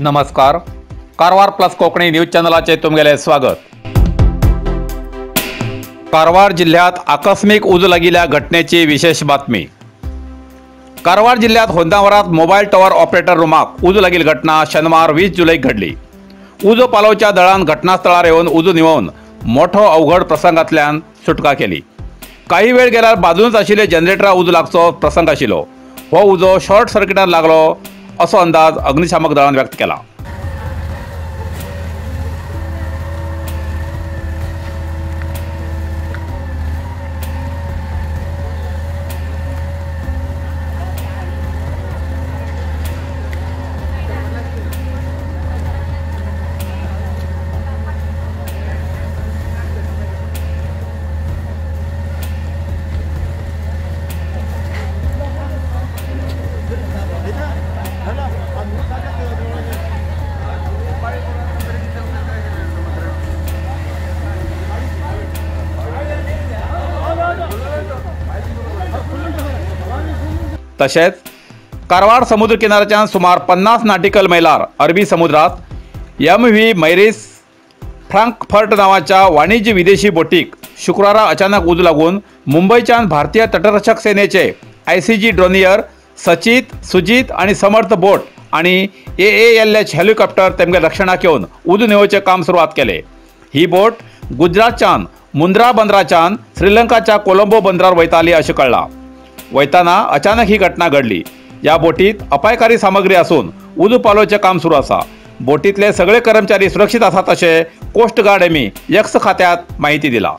नमस्कार, Karwar plus Konkani news चॅनलाचे तुमगेले स्वागत। कारवार जिल्ह्यात आकस्मिक उजो लागिल्ल्या घटनेची विशेष बातमी। कारवार जिल्ह्यात होंदावरात मोबाईल टॉवर ऑपरेटर रुमाक उजो लागिल्ली घटना शनिवार 20 जुलैक घडली। उजो पालोवच्या दळान घटनास्थळार येवन उजो निवोवन मोठो अवघड प्रसंगांतल्यान सुटका केली। काही वेळ गेल्यार बाजूनच आशिल्ले जनरेटरा उजो लागचो प्रसंग आशिल्लो। हो उजो शॉर्ट सर्किटान लागलो असो अंदाज अग्निशामक दळान व्यक्त केला। तशेंच कारवार समुद्र किनाऱ्याच्यान सुमार 50 नाटिकल मैलार अरबी समुद्रात एम.व्ही. मैरीस फ्रांकफर्ट नावाच्या वाणिज्य विदेशी बोटीक शुक्रारा अचानक उजो लागून मुंबयच्यान भारतीय तटरक्षक सेनेचे आय.सी.जी. ड्रोनियर सचित, सुजीत आणि समर्थ बोट आणि AALH helicopter तेमगे रक्षणाक येवन उजो निवोवचें काम सुरवात केले। ही बोट गुजरातच्यान मुंद्रा बंदराच्यान श्रीलंकाच्या कोलंबो बंदरार वयताली अशें कळ्ळां। वयताना अचानक ही घटना घडली। या बोटीत अपायकारी सामग्री असून उजो पालोवचें काम सुरू आसा। बोटीतले सगळे कर्मचारी सुरक्षित आसात अशें कोस्ट गार्ड एमी यक्स खात्यात माहिती दिला।